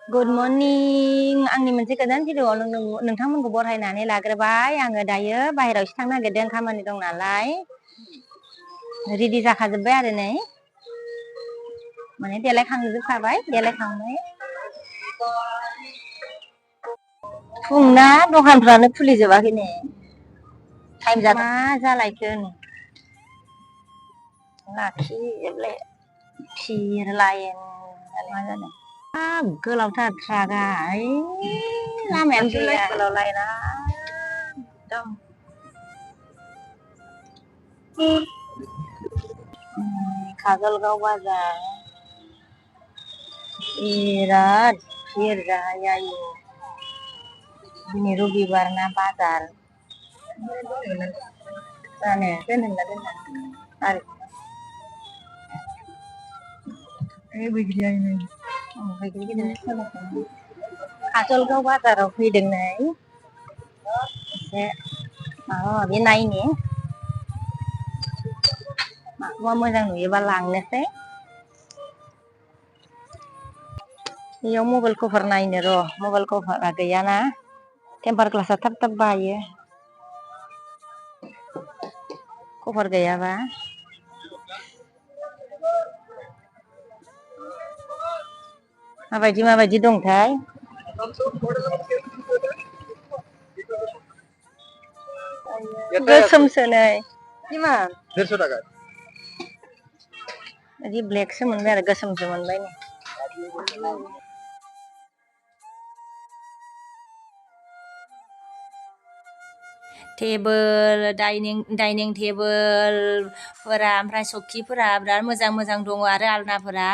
Good morning आंनि मोनसे गोदान भिडिअआव नोंथांमोनखौ बरायनानै लाग्रोबाय आङो दायो बाहेरायावसो थांनो नागिरदों खामानि दं नालाय रेडि जाखाजोब्बाय आरो नै माने देलायखांजोबखाबाय देलायखांबाय फुंना दखानफ्रानो खुलिजोबाखै नै टाइम जाबा मा जालायखो लाखिजोबलाय फिर लाइन मा जादों गोलावथार ट्राकआ लामायानो गैया गोलाव लाइना एकदम काजलगाव बाजार बिराद भिर जायो दिनै रबिबार ना बाजार जानो दोनना आरो काजलगाव बाजाराव फैदों नै एसे माबा माबि नायनो माखौबा मोजां नुयोबा लांनोसै बेयाव मबाइल कभार नायनो र' मबाइल कभारा गैयाना टेम्पार ग्लासआ थाब थाब बायो कभार गैयाबा माबायदि दंथाय गोसोमसो नै 150 টাকা बिदि ब्लेकसो मोनबाय आरो गोसोमसो मोनबाय नै टेबोल डाइनिं टेबोलफोरा ओमफ्राय सकिफोरा बिराद मोजां दङ आरो आलनाफोरा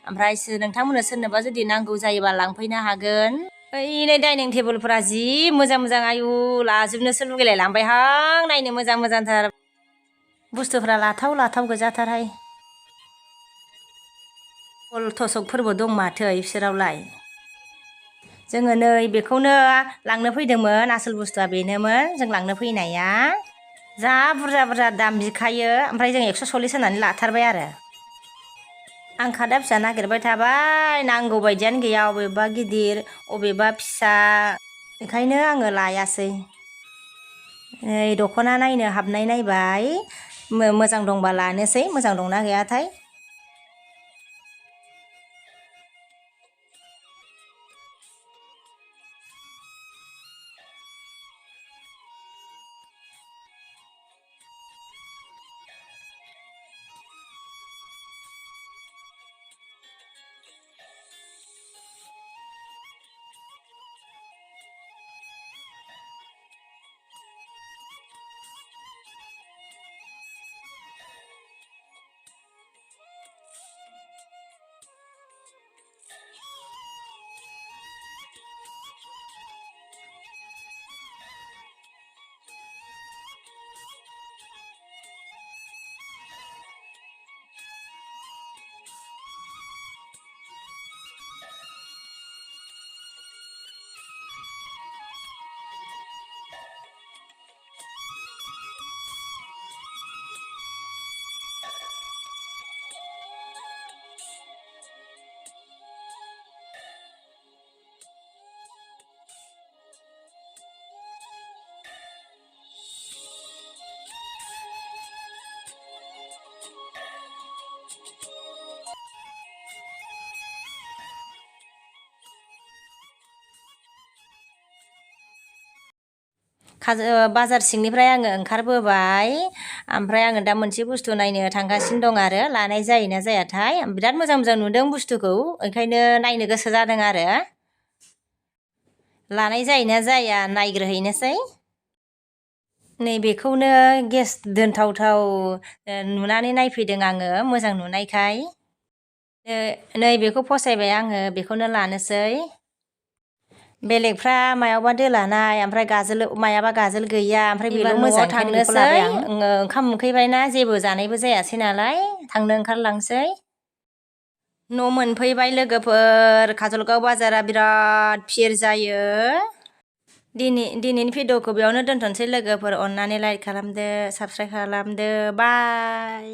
ओमफ्राय नोंथांमोननो सोरनोबा जुदि नांगौ जायोबा लांफैनो हागोन ओइ डाइनिं टेबोलफोरा जि मोजां आयु लाजोबनोसो लुगैलाय लांबायहां नायनो मोजांथार बुस्थुफ्रा लाथाव गोजाथारहाय गल थसकफोरबो दं माथो बिसोरावलाय जोङो नै बेखौनो लांनो फैदोंमोन आसोल बुस्थुआ बेनोमोन जों लांनो फैनाया जा बुरजा दाम बिखायो ओमफ्राय जों 140 होनानै लाथारबाय आरो आं खादा फिसा नागिरबाय थाबाय नांगौ बायदियानो गैया अबेबा गिदिर अबेबा फिसा बेखायनो आङो लायासै नै दख'ना नायनो हाबनाय नायबाय मोजां दंबा लानोसै मोजां दंना गैयाथाय बाजार सिंनिफ्राय आङो ओंखारबोबाय ओमफ्राय आङो दा मोनसे बुस्थु नायनो थांगासिनो दं आरो लानाय जायोना जायाथाय बिराद मोजां नुदों बुस्थुखौ ओंखायनो नायनो गोसो जादों आरो लानाय जायोना जाया नायग्रोहैनोसै नैबेखौनो गेस दोनथावथाव नुनानै नायफैदों आङो मोजां नुनायखाय नैबेखौ फसायबाय आङो बेखौनो लानोसै बेलेगफ्रा मायावबा दोलानाय ओमफ्राय मायाबा गाजोल गैया ओमफ्राय बेल' मोजां थांनोसै ओंखाम उखैबायना जेबो जानायबो जायासै नालाय थांनो ओंखारलांसै न' मोनफैबाय लोगोफोर काजलगाव बाजारा बिराद भिर जायो दिनैनि भिडिअखौ बेयावनो दोनथ'नोसै लोगोफोर अननानै लाइक खालामदो साबस्क्राइब खालामदो बाय